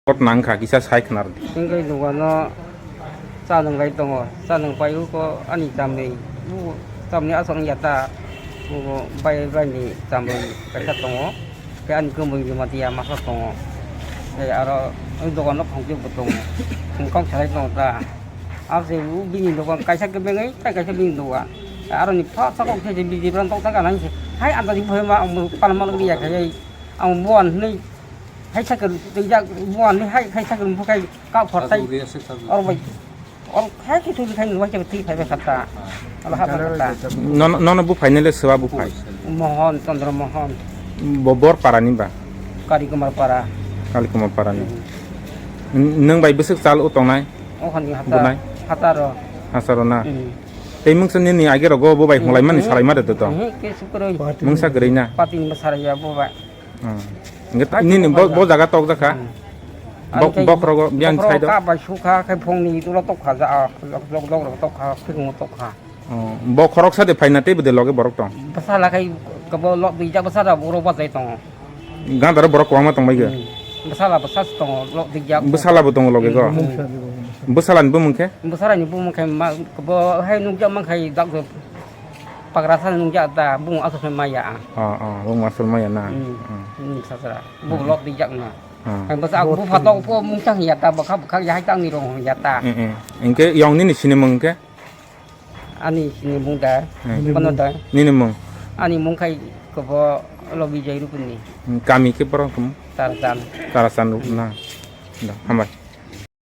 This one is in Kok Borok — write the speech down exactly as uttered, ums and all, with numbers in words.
Kot nang kha kisa sai khna rwdi. Wngkhe dogano cha nwnglai tongo, cha nwng pai o ko ani chamwi, o chamwi aswk wngya ta, o bai bai ni chamwi kaisa tongo, tei ani kwmwi rwma tiya masa tongo, tei aro o dogano khongchuk bo tongo, khong kok salai tongo ta, aro se o bini dogan kaisa kwbengwi tei kaisa bini dogan, tei aroni pha sakok se bini dogan tokta gana se hai andaji bwrwi ma palma rwya khai ang buan hwnwi. Hai sakal twijak buan ni hai, hai sakal bukai kau phortai. Oro bai. Oro hai ke thuli khai nuai ke twi phai bai kata. Alo ha bai kata. Nono, nono buphai nele swa buphai. Mohon, Chandra Mohon. Bo bor para ni ba? Kali Kumar para. Kali Kumar para ni. Nwng bai bwswk chal o tongnai? O khani hata. Bunai? Hataro. Hasaro na. Tei mungsa nini age rogo bo bai hulai mani salai ma de to. Ke sukroi. Mungsa gurui na. Pati ni salai ya bo bai. Hmm. Nini bo, bo jaga tok jakha. Hmm. Bo, bokhorogo biyang bokhorogo sai do. Ka bai sukha, khai phongni ulo tok kha ja, lok, lok, lok, tok kha, khikung tok kha. Oh, bokhorok sade phaina tei bwdai loge borok tong. Bwsala khai kebo lok dui jak bwsala uro bajai tongo. Gandaro borok kwbangma tong bai ge. Hmm. Bwsala bwsa tongo lok dui jak. Bwsala bo tongo loge go. Hmm. Bwsala ni bumung khe? Bwsala ni bumung khe ma, kebo hai nukjak man khai dak. Pagra sa nung ja da bung aswk maya. Oh, oh, bung aswk maya na. Hmm. Hmm. Hmm, sasra. Bung lok di jak na. Hmm. Ang basa bu phatok po mung chang ya ta bakha bakha ya hai tang ni rong ya ta. Hmm, hmm. Engke yong nini sini mung ke? Ani sini mung da. Hmm. Kono da. Nini mung? Ani mung khai kobo lo bijai rupni. Hmm, kami ke porong kum? Tarasan. Tarasan rupna. Da, hambai.